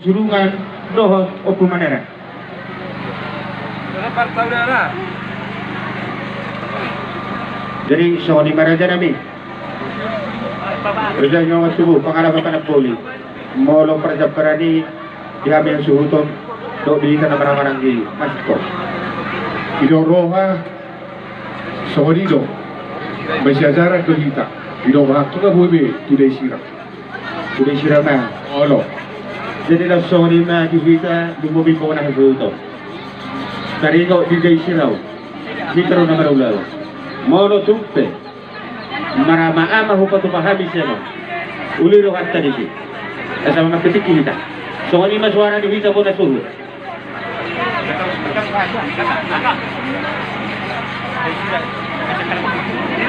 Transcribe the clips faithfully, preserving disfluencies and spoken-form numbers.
Sulungan dohot Ompu Manera. Jadi songon i ma raja nami. Raja ni omas tubu pangalaho panamboli. Molo parjambaran i di hami hasuhuton dohot di hita na marhahamaranggi masuk. Ido roha songon i do. Masiajaran do hita. Ido roha tu na boi be tu Dai Sirama. Sude sira ma olo. Jadi laos songon i ma di hita di mobil pokokna hasuhuton. Taringot di Dai Sirama. Hita ro na marulaon. Molo tung pe marama-ama hupatupa hami sian on. Uli rohanta disi. Asa ma mangkritik hita. Songon i ma suara di hita bona suhut.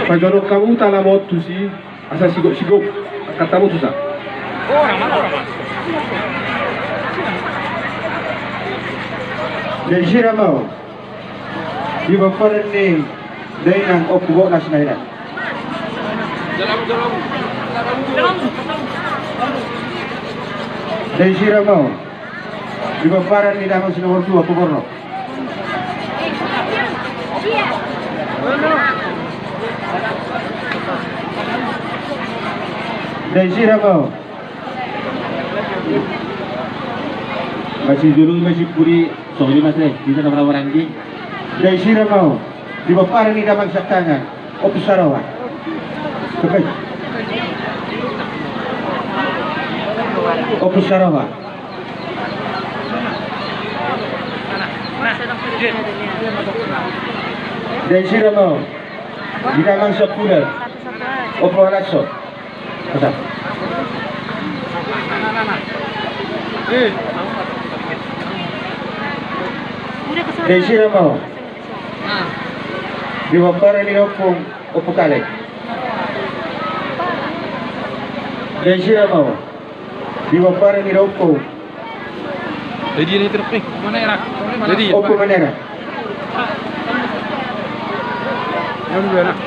Pajonok hamu talamot tusi. Asa sigop-sigop angkat hamu tusa. Dai Sirama on. Di pomparan ni dainang Ompu Goklas na hina. Dai Sirama on. Di pomparan ni damang si nomor dua Ompu Bornok. Dai Sirama on. Masih dulu masih puri. Songon i ma te, hita na marhahamaranggi. Dai Sirama on. Di pomparan ni damang siangkangan. Ompu Saroha. Tepe. Ompu Saroha. Dai Sirama on. Di damang siangkangan. Ompu Halaso. Kata. Dai Sirama on. Di pomparan ni da Ompung, Ompu Kale. Dai Sirama on. Di pomparan ni da Ompung. Jadi ini truk nih. Mana ya, Rak? Jadi Ompu Manera. Yang dua, Rak.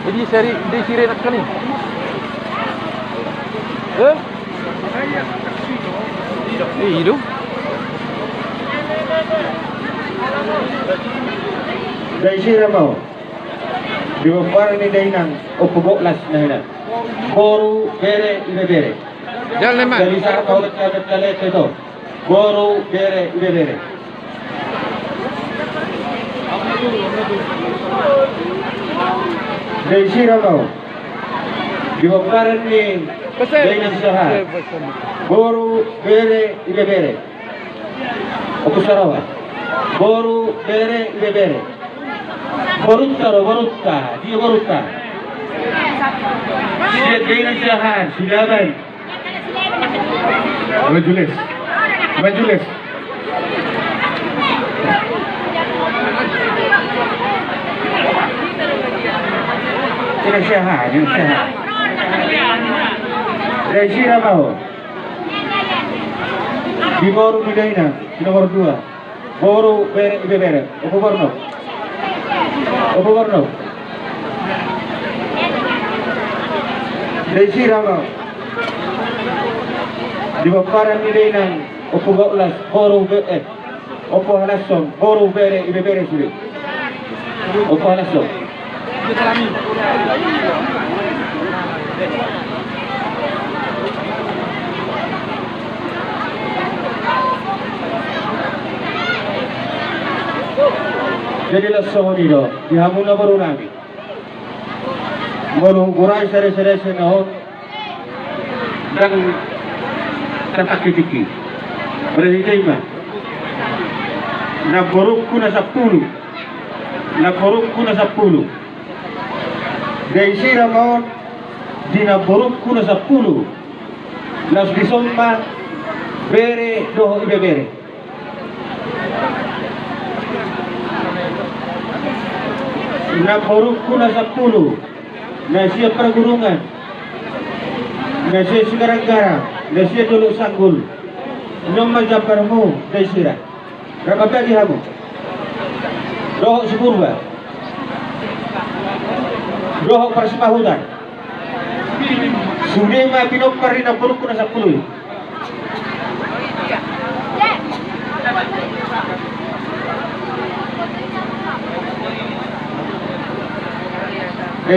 Jadi seri, di seri nak kali. Eh? Iya dong. Dai Sirama on. Di pomparan ni dainang Ompu Goklas na hina. Boru, bere, ibebere. Jalan, Mak. Jadi sapa ulet kabet kalete to. Boru, bere, ibebere. Dai Sirama on. Di pomparan ni dainang Siahaan. Boru, bere, ibebere. Ompu Saroha. Boru, bere, ibebere. Borunta do, borunta. Dia borunta. Dia dainang Siahaan, sudah abang. Halo, Jules. Bang Jules. Ini Siahaan, ini Siahaan. Dai Sirama on. Di boru ni dainang, di nomor dua. Boru, bere, ibebere. Ompu Bornok. Ompu Bornok. Dai Sirama on. Di pomparan ni dainang Ompu Goklas, boru, be-, eh, Ompu Halaso on, boru, bere, ibebere sude. Ompu Halaso on. Jadi laos songon i do di hamu na boru nami. Molo hugorai sada-sada sian on. Ndang tarpangkritik i. Marhite i ma. Namborungku na sampulu. Namborungku na sampulu. Dai Sirama on di namborungku na sampulu. Laos dison ma bere dohot ibebere. Namborungku na sampulu, na sian Pargurungan, na sian Sigarang-garang, na sian Dolok Sanggul. On ma jambarmu, Dai Sira. Rap mambagi hamu. Dohot si Purba. Dohot parsipahutan. Sude ma pinompar ni namborungku na sampulu i.